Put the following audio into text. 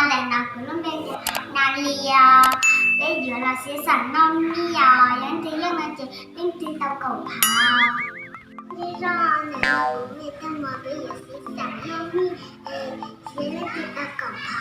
Ntawm no kuv lub npe hu Nas Lis os. Peb yuav los siv xam noj mij os. Yog leej twg yeej no ces leej twg tau kaum phav. Nyob zoo, ntawm no kuv lub npe hu Mos, peb yuav siv xam noj mij es leej twg tau kaum phav.